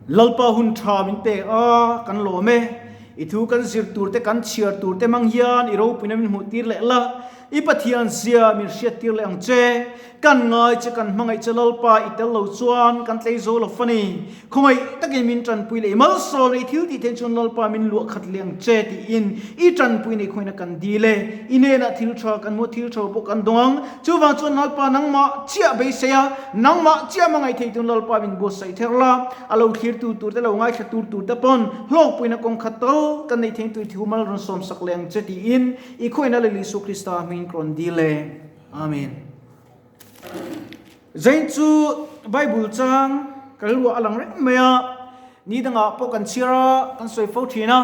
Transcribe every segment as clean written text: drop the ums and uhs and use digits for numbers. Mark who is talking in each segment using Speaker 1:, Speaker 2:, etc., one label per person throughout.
Speaker 1: Lalpa hun tha min pek a, kan lawm e. I thu kan zir tur te kan chhiar tur te hmang hian i ropuina min hmuh tir leh la, i Pathian zia min hriat tir leh ang che. Kan ngai che kan hmangaih che Lalpa i tel lo chuan kan tlei zo lo fa ni. Khawngaih takin min tanpui leh i malsawm leh i thil tih theih chuan Lalpa min luah khat leh ang che tiin i tanpui nei khawngaihna kan dil e. I hnenah thil tha kan hmu a, thil tha pawh kan dawng ang. Chuvang chuan Lalpa nangmah chiah beisei a, nangmah chiah hmangaih thei tun Lalpa min buatsaih ther la, a lo thlirtu tur te lo ngaithla tur tur te pawn hlawkpuina kawng khat tal kan neih theih tui thu mal rawn sawm sak leh ang che tiin i khawngaihna leh Isua Krista hmingin ka rawn dil e. Amen. Zain chu Bible chang ka rilruah a lang reng mai a, ni dangah pawh kan chhiar a, kan sawi fo thin a,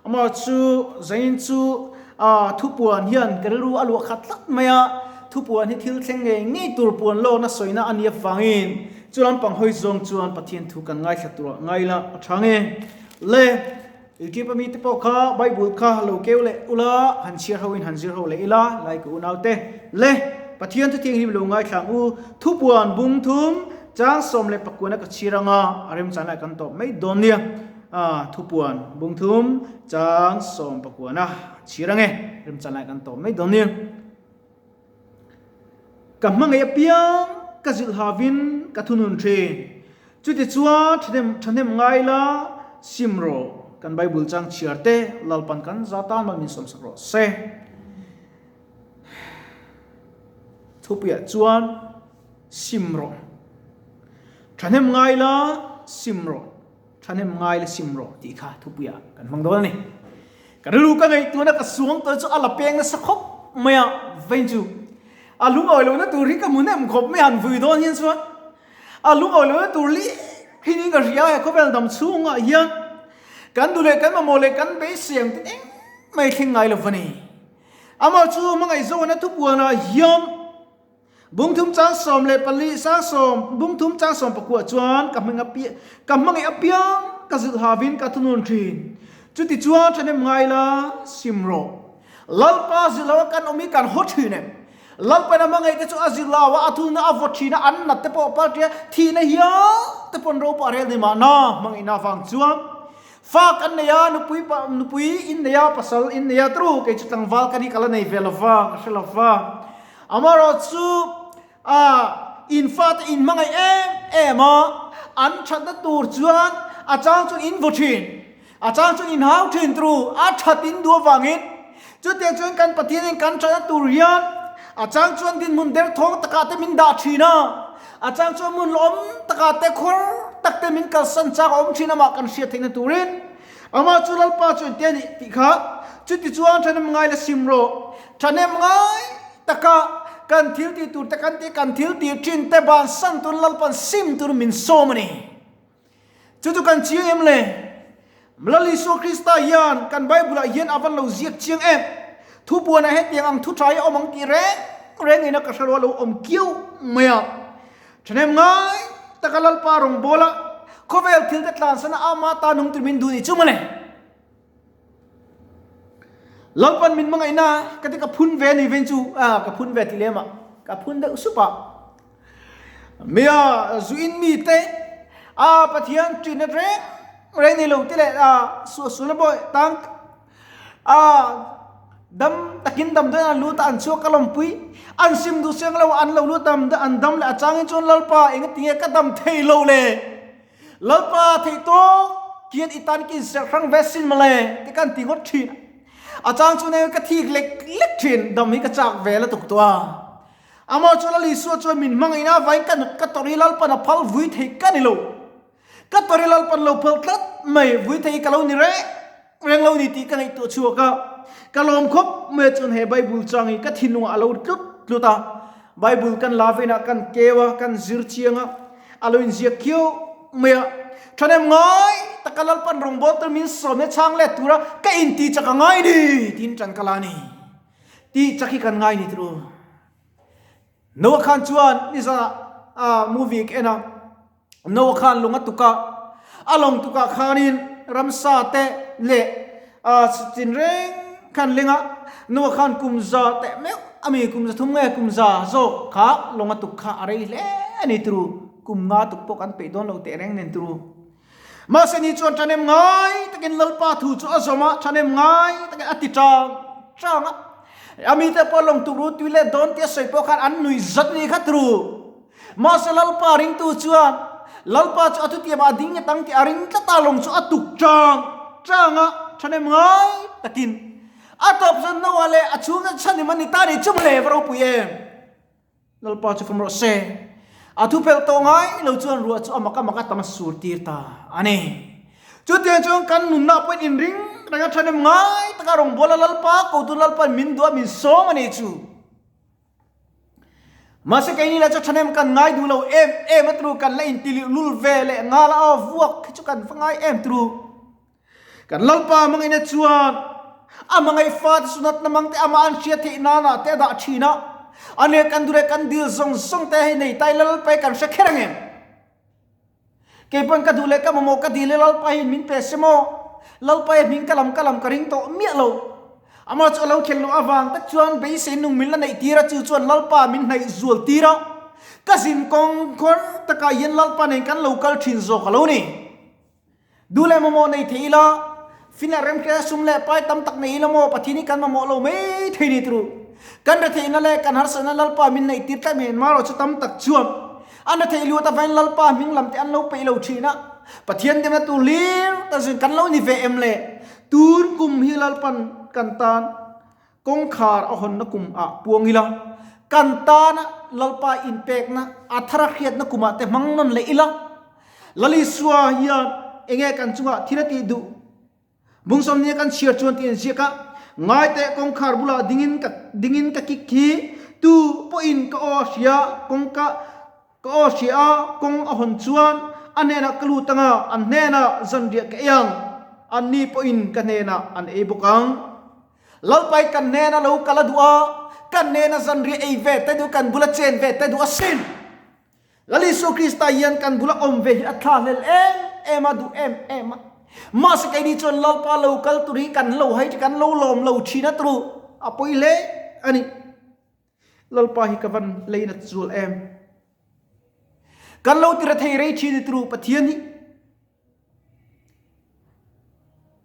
Speaker 1: amah chu Zain chu ah thupuan hian ka rilru a luah khat tlat mai a, thupuan hi thil thleng ngei ngei tur puan lawkna sawina a nih avangin chu lampang hawi zawng chuan Pathian thu kan ngaithla turah ngai la a tha nge le. Youtube ami te pawh kha Bible kha lo keu leh ula, han chhiar ho in han zir ho leh ila, like u naute le Pathian thuthianghlim lo ngaithlang u, thupuan bung thum chang 19 a ka chhir anga a remchan lai kan tawp mai dawn nia, ah thupuan bung thum chang 19 a chhir ange remchan lai kan tawp mai dawn nia. Ka hmangaih apiang ka zilh havin ka thunun thin. Chutichuan thahnem thahnem ngai la sim rawh. Kan Bible chang chhiar te Lalpan kan za tan mal min sawmsak rawh se. Thupuiah chuan sim rawh. Thahnem ngai la sim rawh. Thahnem ngai la sim rawh tih kha thupuiah kan hmang dawn a ni. Ka rilru ka ngaihtuahna ka suang tawh chu a la peng nasa khawp mai a, vawiin chu a lungawi lohna tur hi ka hmu nem khawp mai han vui dawn hian chuan a lungawi lohna tur li hi niin ka hria a, he khawvel dam chhungah hian kan duh leh kan mamawh leh kan beisei ang ten engmah hi thleng ngai lo va ni. Amah chu hmangaihzawnna thupuanah hian Bung thum chang 14 sang sawm bung thum chang sawm pakua chuan ka hming apiang ka hmangaih apiang ka zilh havin ka thunun thin. Chuti chuan thahnem ngai la sim rawh. Lalpa zilh lo a kan awm hi kan haw thin em? Lalpain a hmangaih te chu a zilh lo a, a thununa a vaw thin a, an nat te pawh a pal tia, thihna hial te pawn ro pawh a rel ni mahna hmangaihna avang chuan fa kan nei a, nupui pa nupui in nei a, pasal in nei a, tru kei chu tlangval ka ni ka la nei ve lova, ka hre lova. Amaherawh chu a in fate in hmangaih em em a, an thatna tur chuan a chang chuan in vaw thin, a chang chuan in hau thin tru, a that in duh avangin. Chutiang chuan kan Pathianin kan thatna tur hian a chang chuan dinhmun derthawng takah te min dah thin a, a chang chuan hmun lawm takah te khawr tak te min kalsan chak a awm thin amah kan hriat theihna turin. Amah chu Lalpa chu engte a nih tih kha chutichuan thahnem ngai la sim rawh. Thahnem ngai taka kan thil tih tur te kan tih kan thil tih thin te bansan tur Lalpan sim tur min sawm a ni. Chu chu kan chiang em le? Lal Isua Krista hian kan Bible ah hian a van lo ziak chiang em? Thupuanah hetiang ang thu tha hi a awm ang tih reng reng ina ka hre lo a lo awm kiau mai a. Thahnem ngai taka Lalpa rawngbawla khawvel thil te tlansana ama ta nung tur min duh ni chu mawle. Lalpan min hmangaihna ka ti ka phun ve ni ven chu a ka phun ve ti lem a ka phun deuh sup a. Mia zu in mi te a Pathian ṭihna reng reng nei lo te leh a suahsualna pawh tang a dam takin damdawi an lut a an chhuak ka lawmpui an sim duh seng lo an lo lut dam an dam leh a changin chuan Lalpa engatinge ka dam thei lo le Lalpa theih tawk kian i tan kin serh hrang ve sin mawle te kan ti ngawt thin a chang chu nei ka thik lek lek thin dam hi ka chak ve la tuk tawh a amah chu Lal Isua chuan min hmangaihna avangin ka nut ka tawrh hi Lalpan a phal vui thei ka ni lo. Ka tawrh Lalpan lo phal tlat mai, vui thei ka lo ni reng reng lo ni tih ka ngaihtuah chhuak a. Ka lawm khawp mai chuan he Bible chang hi ka thinlungah a lo tlut tlut a. Bible kan la vein ah kan keu a, kan zir chiang a, a lo inziak khiau mai a. Thahnem ngai taka Lalpan rawngbâwl tur min sawmna chhang let tura ka inti chak a ngai ni tiin ṭan ka la a ni tih chak hi kan ngai ni turu. Noah khan chuan nizanah a movie ka en a. Noah khan lung a tuk a, a lawng tukah khanin ramsa te leh chin reng khan leng a, Noah khan kum za teh meuh a mi kum za thum nge kum za zawk kha lawng a tuk kha a rei hle a ni turu, kum nga tuk pawh kan peih dawn lo teh reng nen turu. Mahse ni chuan ṭhahnem ngai takin Lalpa thu chu a zawm a, ṭhahnem ngai takin a ti ṭang ṭang a. A mite pawh lawng tuk ru tui leh dawn tia sawi pawh khan an nui zat ni kha tru. Mahse Lalpa ringtu chuan Lalpa chu a thutiamah a ding nge tang tih a ring tlat a, lawng chu a tuk ṭang ṭang a, ṭhahnem ngai takin a tawp chuan Noah leh a chhungte chhan im a ni ta ni chu mawle va ropui em. Lalpa chu fam rawh se. A thu phelh tawh ngai lo chuan ruah chu a mak a mak a tam a sur tir ta a ni. Chutiang chuan kan nunna pawhin inring reng a ṭhahnem ngai taka rawngbawla Lalpa kotu Lalpa'n min duh a min sawm a ni chu. Mahse keini lah chu ṭhahnem kan ngai duh lo em em a turu kan la inti lul ve leh nghal a aw vuak hi chu kan va ngai em turu. Kan Lalpa hmangaihna chuan a hmangaih fate sunatna mang te amah an hriat theih nanah te a dah thin a, a nek kan duh leh kan dil zawng zawng te hei nei tai Lalpa hi kan hre kher ang em? Kei pawn ka duh leh ka mamawh ka dil e Lalpa hian min pe se maw? Lalpa hi hming ka lam ka lam ka ring tawh miah lo. Amah chu a lo khelh loh avang tak chuan beisei nung min la neih tir a, chu chuan Lalpa min hnaih zual tir a, ka zin kawng kawr takah hian Lalpa nen kan lo kal thin zawk a lo ni. Duh leh mamawh nei thei ila, fin leh remhria sum leh pai tam tak nei ila maw Pathian hi kan mamawh lo mai thei ni turu. Kan retheihna leh kan harsatna Lalpa min neih tir tlat mai marawh chu tam tak chuan an retheih luat avangin Lalpa hming lam te an lo peih lo thin a. Pathian demna tur hlir tak zin kan lo ni ve em le? Tun kum hi Lalpan kan tan Kawngkhar a hawnna kum ah puang ila, kan tana Lalpa inpekna a thar a hriatna kum ah te hmang nawn leh ila, Lalisua hian enge kan chungah thil a tih duh? Bungsawm nia kan chhiar chuan tih an ziak a, Ngaiteh kawngkhar bulah dingin ka dingin ka kik hi tu pawhin ka aw a hria, kawngka ka aw hria a, kawng a hawn chuan a hnenah ka lut anga an hnenah zanriah ka ei ang, anni pawhin ka hnenah an ei bawk ang. Lalpai kan hnena lo kal a duh a, kan hnena zanriah ei ve te duh, kan bula chen ve te duh asin. Lal Isua Krista hian kan bula awm ve hi a thlahlel em em a, duh em em a. Mahse keini chuan Lalpa lo kal tur hi kan lo hai kan lo lawm lo thin a turu a pawi hle a ni. Lalpa hi ka van leinat zual em. Kan lo tira thei rei thin ni turu Pathian hi.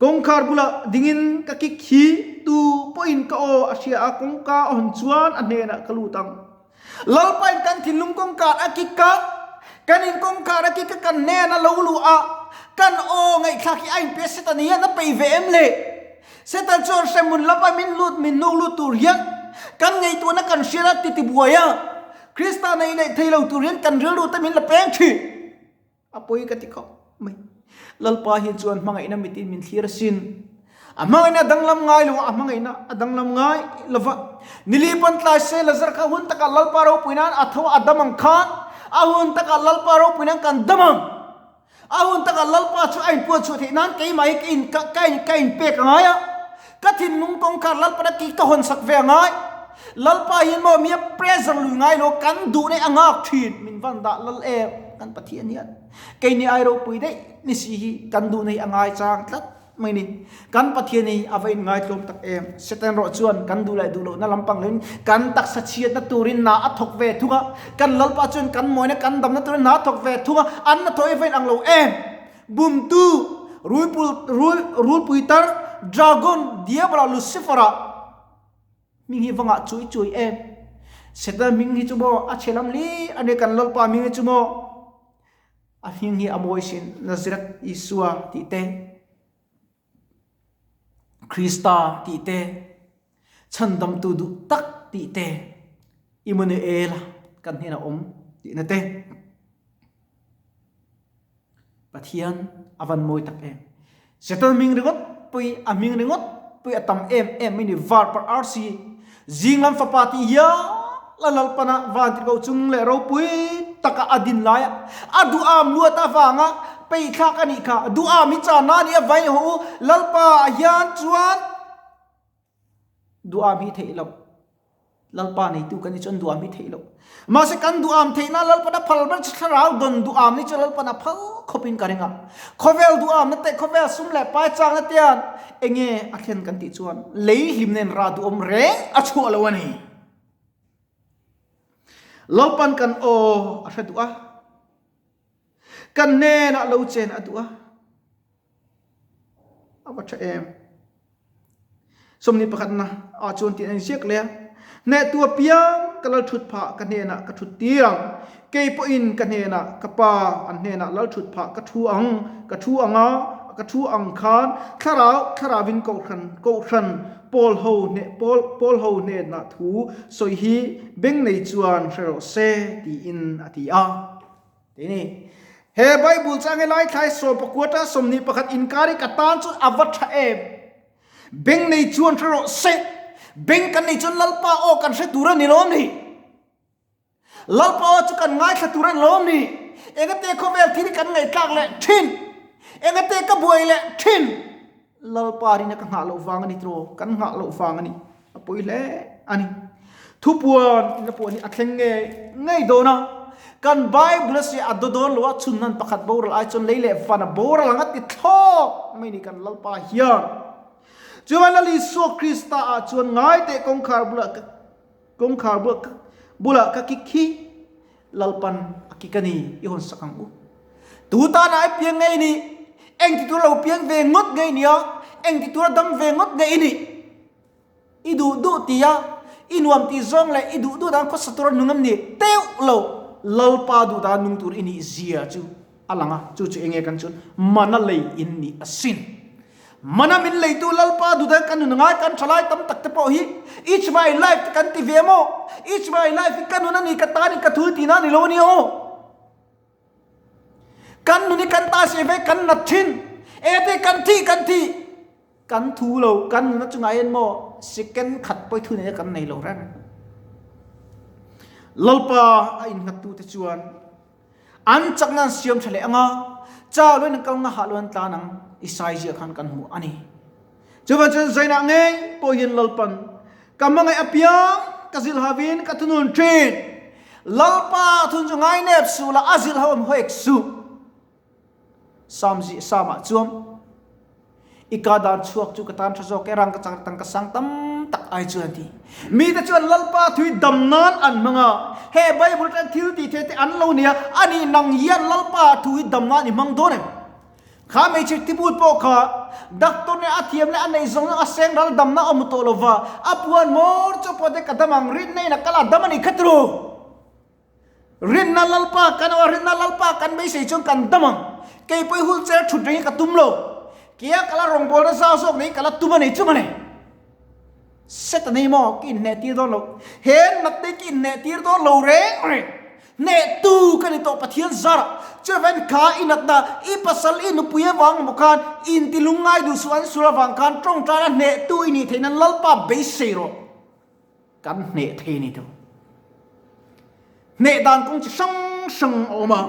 Speaker 1: Kawngkhar bulah dingin ka kik hi tu pawhin ka aw a hria a, kawngka a hawn chuan a hnenah ka lut ang. Lalpain kan thinlung kawngkhar a kik a, kan in kawngkhar a kik a, kan hnen a lo luh a, kan aw ngaihthlak hi a inpe Satan hian a peih ve em le? Satan chuan hremhmun lama min lut min hnuk lut tur hian kan ngaihtuahna kan hriat a ti tibuai a, Krista nei neih thei lo tur hian kan rilru te min la peng thin. A pawi ka ti khawp mai. Lalpa hi chuan hmangaihna mitin min thlir asin. A hmangaihna a danglam ngai lo a, a hmangaihna a danglam ngai lo va. Nili pawn tlai se Lazar kha hun takah Lalpa ropui nan a tho a dam ang khan, a hun takah Lalpa ropui nan kan dam ang. A hun takah Lalpa chu a inpuan chhuah theih nan keimah hi ka in ka ka in ka inpek a ngai a. Ka thinlung kawngkhar Lalpana ki ka hawn sak ve a ngai. Lalpa hian maw mia pressure lui ngai lo kan duh nei a nghak thin min van dah lal em kan Pathian hian keini ai ropui daih ni si hi kan duh nei a ngai chang tlat mai ni kan Pathian hi a va in ngai tlawm tak em Satan rawh chuan kan duh leh duh lohna lampang loin kan taksa chhiatna turin na a thawk ve thung a kan Lalpa chuan kan mawina kan damna turin na a thawk ve thung a an na thawh hi va in ang lo em Bumtu, Rulpul, Rul, Rulpui tar, Dragon, Diabla, Lucifer-a hming hi va ngah chui chui em. Setana hming hi chu maw a chhe lam hlir a ni, kan Lalpa hming hi chu maw a hming hi a mawi sin, Nazareth Isua tih te, Krista tih te, Chhandamtu duh tak tih te, Immanuela kan hnenah awm tihna te. Pathian a van mawi tak em. Satan hming ringawt pawh a hming ringawt pawh a tam em em mai ni var parh arsi zinglam fapa tih hial a lalpana van tirhkoh chung leh ropui taka a din laia a duham luat avanga peithlak a nih kha duham hi channa a nih avain haw u lalpa ah hian chuan Duham hi theih loh. Lalpa neitu kan ni chuan duham hi theih loh. Mahse kan duham theihna Lalpan a phal ber chu thlarau dawn duham ni chu Lalpan a phal khawpin ka ring a. Khawvel duhamna te, khawvel sum leh pai changna te hian enge a thlen kan tih chuan lei hlim nen rah duhawm reng a chhuah lo a ni. Lalpan kan aw a hre duh a. Kan hnenah lo chen a duh a. A va tha em. 21 na ah chuan tiin a inziak leh a, Hnehtu apiang ka lal thut phah ka hnenah ka thut tir ang, kei pawhin ka hnenah ka pa an hnenah lal thut phah ka thu ang, ka thu ang a, ka thu ang khan thlarau thlarauvin kohhran kohhran pawl ho hne pawl pawl ho hnenah thu sawi hi beng nei chuan hre rawh se tiin a ti a. Ti ni. He Bible chang he lai thlai sawmpakua ta 21 inkar hi ka tan chuan a va tha em. Beng nei chuan hre rawh se. Beng kan nei chuan Lalpa aw kan hre tur a ni lawm ni. Lalpa aw chu kan ngaithla tur a ni lawm ni. Engate khawvel thil hi kan ngaihtlak leh thin. Engate ka buai leh thin. Lalpa rina ka nghah loh vang a ni tiraw? Kan nghah loh vang a ni. A pawi hle a ni. Thupuan in a puan hi a thleng ngei ngei dawn a. Kan Bible a sia a daw dawn lo a, chhun nan pakhat boral ai chuan lei leh van a boral ang a ti thlawk mai ni kan Lalpa hian. Chuan Lal Isua Krista ah chuan ngai teh kawngkhar bulah ka kawngkhar bulah ka bulah ka kik hi Lalpan a kik a ni i hawn sak ang u. Tu tana i piang ngei ni? Eng ti tura lo piang ve ngawt ngei nia? Eng ti tura dam ve ngawt ngei i nih? I duh duh tia, i nuam tih zawng leh i duh duh dan khawsa tura nung em ni? Teuh lo! Lalpa duh dan nung tur i nih zia chu a lang a, chu chu enge kan chuan mana lei in nih asin. Mana min leitu Lalpa duh dan kan nun angai kan thalai tam tak te pawh hi It's my life te kan ti ve maw? It's my life hi ka nun a ni, ka tan in ka thul tihna a ni lo a nia aw. Kan nun hi kan ta si ve kan nat thin. Ete kan thi kan thi. Kan thu lo, kan nuna chungah hian maw second khat pawh thu neih kan nei lo reng. Lalpa a innghattute chuan an chakna an siam tha leh anga, chau loin an kal nga hah loin an tlan ang i sai ziah khan kan hmu a ni. Chuvang chuan zainah ngei pawh hian Lalpan ka hmangaih apiang ka zilh havin ka thunun thin. Lalpa thun chu ngainep suh la a zilh ho awm hawek suh. Sam zih Sam ah chuan i ka dan chhuak chu ka tan tha zawk e, rang ka chang tang ka sang tam tak ai chuan a ti. Mite chuan Lalpa thui dam nan an hmang a, he Bible atang thil tih theih te an lo nei a, ani nang hian Lalpa thu hi dam nan i hmang dawn em? Kha hmeichhe tibut pawh kha doctor nih a thiam leh a neih zawng zawng a seng ral damna a awm tawh lova, a puan mawr chu pawh te ka dam ang rinna in a kal a dam a ni kha turu. Rinna Lalpa kan awh a, rinna Lalpa kan beisei chuan kan dam ang. Kei pawh i hun cher thut reng hi ka tum lo. Kia ka la rawngbawlna zau zawk nei ka la tum a nei chu mawle. Satan hi maw ka inhneh tir dawn lo. He natna hi ka inhneh tir dawn lo reng reng. Hnehtu ka ni tawh Pathian zarah. Chuavangin kha i natna, i pasal, i nupui avang emaw khan intilung ngai duh suh an sur avang khan tawngtaina hnehtu i nih theih nan Lalpa beisei rawh. Kan hneh thei ni tu. Hneh dan kawng chi hrang hrang a awm a.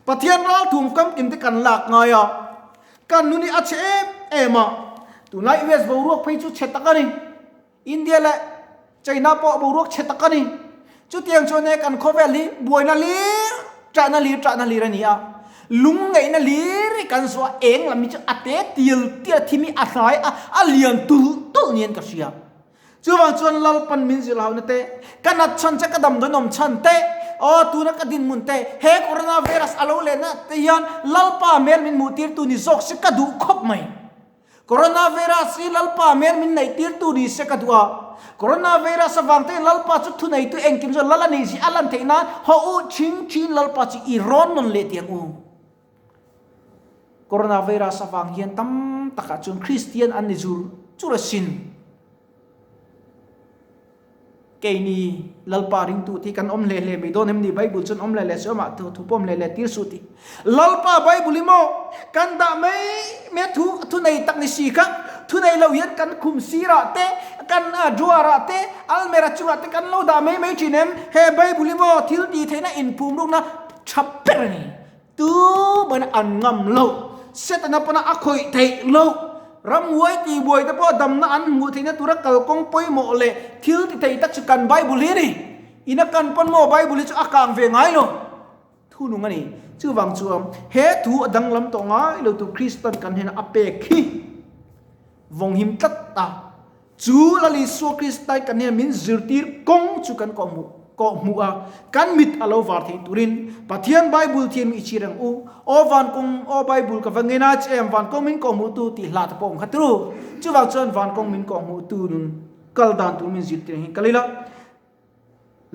Speaker 1: Pathian ralthum famkim te kan lak ngai a. Kan nun hi a chhe em em a. Tunlai US boruak phei chu chhe tak a ni. India leh China pawh boruak chhe tak a ni. Chutiang chuan he kan khawvel hi buaina lir, ṭahna lir, ṭahna lir a ni a. Lungngaihna lir hi kan zawh a, eng lam hi chu a te tial tial a, thim hi a hlai a, a lian tulh tulh niin ka hria. Chuvang chuan Lalpan min zilhauhna te, ka nat chhan che ka damdawiin awm chhan te, aw tuna ka dinhmun te, he corona virus a lo lehna te hian Lalpa hmel min hmuhtirtu ni zawk se ka duh khawp mai. Corona virus hi Lalpa hmel min neihtirtu ni se ka duh a. Corona virus avang te hian Lalpa chu thuneitu engkim chu Lal a nih zia a lan theih nan haw u chhing thin Lalpa chu i rawn nawn leh tiang u. Coronavirus avang hian tam takah chuan Kristian an ni zur zur asin. Keini Lalpa ringtu te hi kan awm hle hle mai dawn em ni? Bible chuan awm hle hle suh amah thu pawh awm hle hle tir suh tih. Lalpa Bible hi maw kan dah mai mai a thu thu nei tak ni si kha thu nei lo hian kan khum sirah te kan drawer ah te almera chungah te kan lo dah mai mai thin em? He Bible hi maw thil tih theihna inphum rukna tha ber a ni. Tu mana an ngam loh, Setana pawna a khawih theih loh, ramhuai tihbuai te pawh damna an hmuh theihna tura kalkawng pawimawh leh thil ti thei tak chu kan Bible hi a ni. Ina kan pawn maw Bible hi chu a kang ve ngai lo. Thu nung a ni. Chuvang chuan he thu a danglam tawh ngai lo tur Kristan kan hnenah a pek hi vawnghim tlat a. Chu Lal Isua Kristai kan hnenah min zirtir kawng chu kan kawhhmuh. Kawh hmuh a, kan mit a lo var thei turin Pathian Bible thiam i chhir ang u. Aw van kawng, aw Bible ka va ngen a che em, van kawng min kawh hmuhtu tih hla te pawh awm kha turu. Chuvang chuan van kawng min kawh hmuhtu nun kal dan tur min zirtir ang hi kal ila.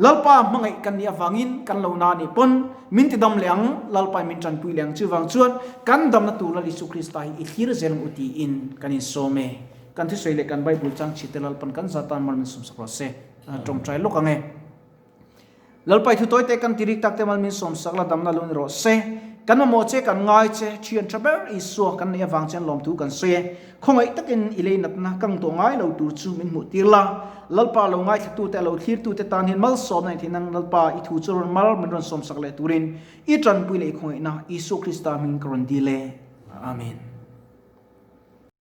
Speaker 1: Lalpa hmangaih kan nih avangin kan lo na nih pawn min ti dam leh ang, Lalpa in min tanpui leh ang. Chuvang chuan kan damna tur Lal Isu Krista hi i thlir zel ang u tiin kan insawm e. Kan thusawi leh kan Bible chang chhite Lalpan kan zatan mal min sawmsak rawh se. Tawngtai lawk ang e. Lalpai thu tawi te kan ti rik tak te mal min sawm sak la damna lo ni rawh se. Kan mamawh che kan ngai che thian tha ber Isua kan neih avang chuan lawmthu kan sawi e. Khawngaih takin i lei natna kang tawh ngai lo tur chu min hmuh tir la. Lalpa lo ngaithla te lo thlir tu te tan hian malsawmna i theih nang Lalpa i thu chu rawn mal min rawn sawm sak leh turin i tanpui leh i khawngaihna Isua Krista hming ka rawn dil e. Amen.